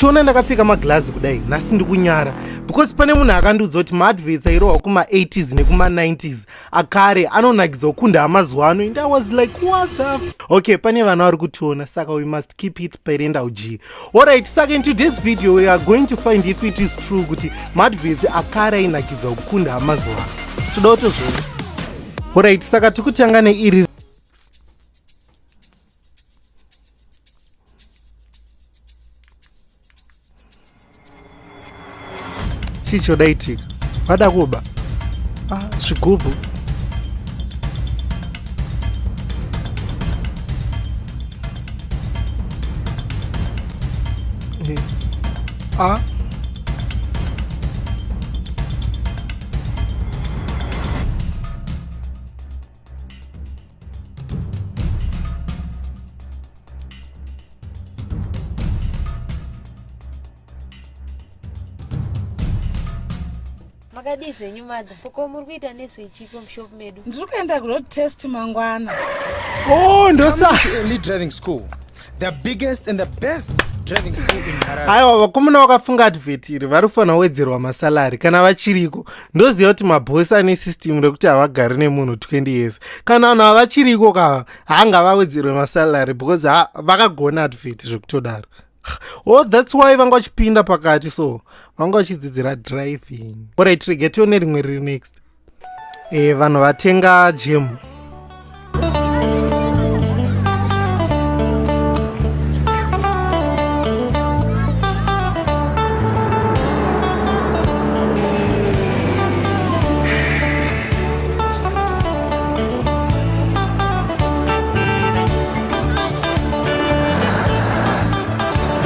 Chiona ndakapfeka maglazi kudai nhasi ndikunyara because pane munhu akandiudza kuti maadverts airohwa kuma-80s nekuma-90s akare anonakidza kukunda amazuva ano and I was like, what the f. Okay, pane vana vari kutiona, saka we must keep it parental g. Alright, saka in today's video we are going to find if it is true kuti maadverts akare ainakidza kukunda amazuva ano. Toda kutozviona. Alright, saka tikutanga neiri. Chii chodaitika? Vada kuba. Ah, zvigubhu. Ah. Makadii zvenyu, mother? Koko muri kuita nezvechiko mushop medu? Ndiri kuenda kuroad test mangwana. Oh, ndosa. Elite Driving School, the biggest and the best driving school in Harare. Aiwa, vakomana vakafunga advert iri vari kufanira kuwedzerwa masalari kana vachiriko. Ndoziva kuti mabhosi ane system rekuti havagari nemunhu 20 years. Kana vanhu havachiriko ka, haangavawedzerwe masalari because vakagona advert zvekutodaro. Oh, that's why vanga vachipinda pakati, so vanga vachidzidzira driving. Alright, rege tione rimwe riri next. Vanhu vatenga gem.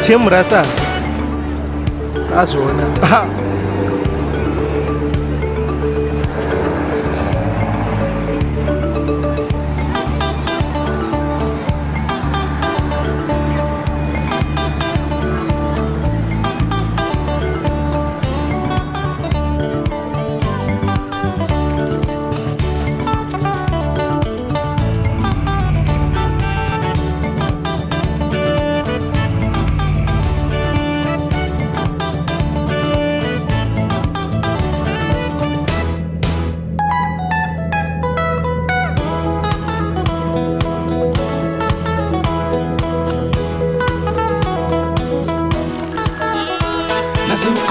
Chemurasa azviona.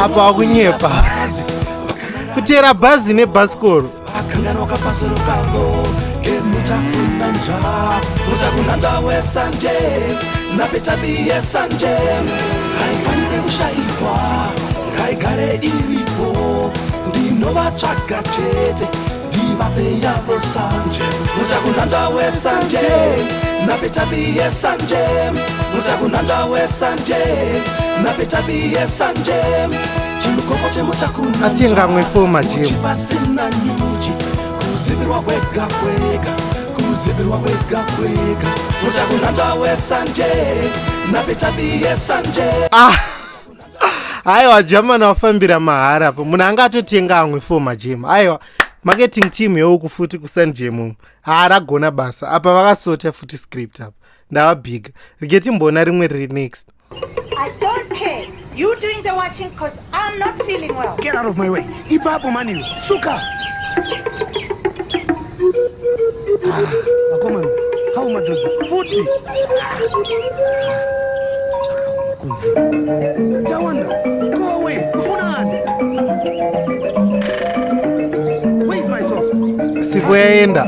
Apa wakunyepa kuteera bhazi nebhasikoro. Akanganwa kapasoro kavo kemutakunanja, mutakunanja wesanje napetabi yesanje haifanire kushayikwa, ngaigare iripo. Ndinovatsvaga chete, ndivape yavo sanje. Mutakunanja wesanje napetabi yesanje, mutakunanja wesanje napetabi yesanje, chirukoko chemutakunanja. Atenga amwe foma gem. Pasina nyuchi, kuzibirwa kwega kwega, kuzibirwa kwega kwega. Mutakunanja wesanje napetabi yesanje. Ah, aiwa, jamani, wafambira mahara apa. Munhu anga atotenga amwe foma gem. Aiwa, marketing team yeuku futi kuSanjem umu haaragona basa apa. Vakasota futi script apa, ndavabhiga. Rege timboona rimwe riri next. I don't care. You doing the washing because I'm not feeling well. Get out of my way. Ipapo mani. Suka. Ah, vakomana. Hau madhodha. Futi. Kunze. Tawanda. Go away. Ufunani. Where is my soap? Sipo yaenda.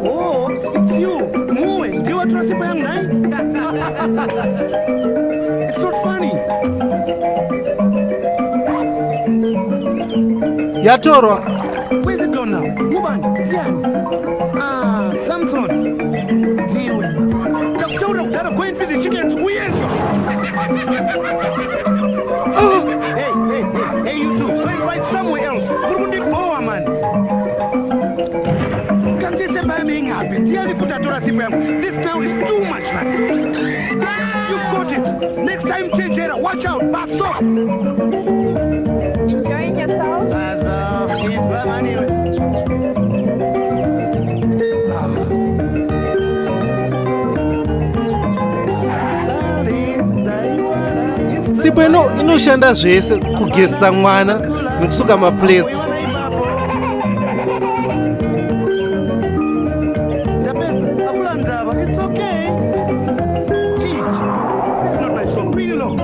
Oh, it's you. Muwe. Ndiwe watora sipo yangu nai? It's not funny. Yatorwa. Where's it gone now? Ubani? Ndiani? Ah, Samson. Ndiwe. Takutaura kudhara, go and feed the chickens. Uyezwa. Hey, hey, hey, hey, you two. Go and fight somewhere else. Muri kundibhowa, man. Katise bayami ingapi? Ndiani futi atora sipo yangu? This now is too much, man. You've got it. Next time, chenjera. Watch out. Baso. Enjoying yourself? Baso. Ipa, mani. Ah. Love is Sipo inoshanda zvese, kugezesa mwana nekusuka maplates. Ndapedza, akula ndaba. It's okay. Teach. This is not my soap. Pillow.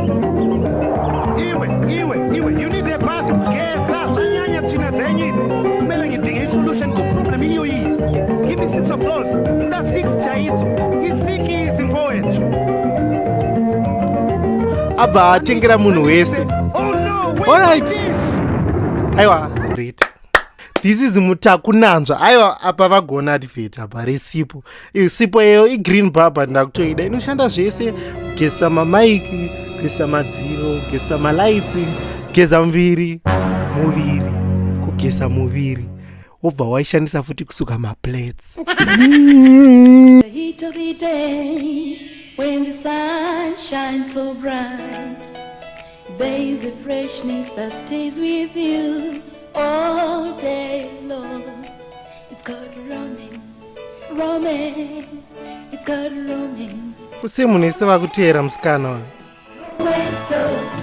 Iwe, iwe, iwe. You need a bath. Geza, zvanyanya tsvina dzenyu idzi. Kumele ngidinge isolution kuproblem iyoyi. Give me six of those. Ndoda six chaidzo. Isikisi mfowethu. Abva atengera munhu wese. Oh no, wait. Alright. Aiwa, great. This is mutakunanzva. Aiwa, apa vagona advert apa resipo. Iyo sipo iyo igreen barber, ndakutoida. Inoshanda zvese, kugeza mamaiki, kugeza madziro, kugeza malights, kugeza muviri, muviri, kugeza muviri, wobva waishandisa futi kusuka maplates. The heat of the day, when the sun shines so bright, there's a freshness that stays with you all day long. It's called romance, romance. It's called romance. Kuse munhu ese vakuteera musikana uyu. Romance, so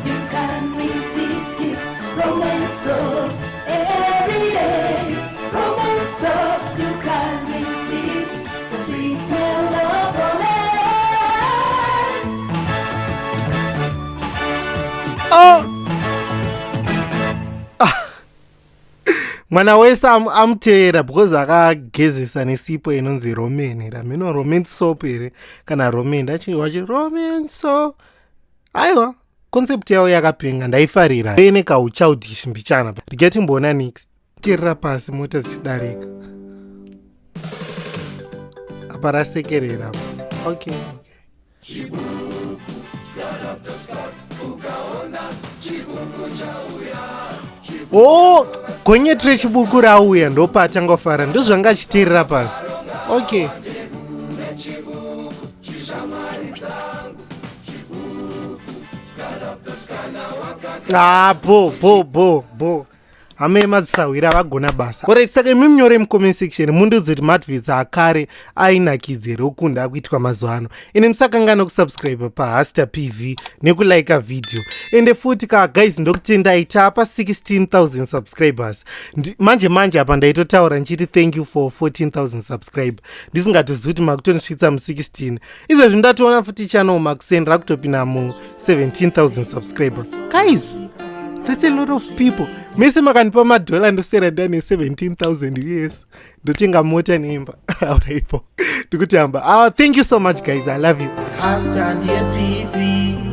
you can't resist it. Romance, so every day. Romance, so you can't resist the sweet smell of romance. Oh! Ah. Mwana wese amuteera because akagezesa nesipo inonzi Roman here, hameno Romance soap here kana Roman ndachiwachi Romance. So aiwa, concept yavo yakapenga, ndaifarira ine kauchildish mbichana. Regai timboona nix teerera pasi, mota dzichidarika apa, rasekerera apa. Okay. Oh, gonyeti rechibuku rauya, ndopatangofara, ndozvanga achiteerera pasi. Okay. Ah, bo bo bo bo, hama yemadzisahwira vagona basa. Alright, saka imi munyore mucomment section, mundiudze kuti maadverts akare ainakidze here okunda akuitwa mazuva ano. Ine musakanganwa kusubscribe paHaster PV nekulika video. Ende futi ka guys, ndokutendai, taapa 16,000 subscribers. Manje manje apa ndaitotaura ndichiti thank you for 14,000 subscribe, ndisingatozivi kuti makutonisvitsa mu16. Izvezvi ndatoona futi channel makuseni rakutopinda mu17,000 subscribers. Guys, that's a lot of people. Mese makandipa madhola, ndosera ndane 17,000 US, ndotenga mota neimba. Auraipo ndikutamba. Ah, thank you so much guys, I love you. Hasta ndiye PV.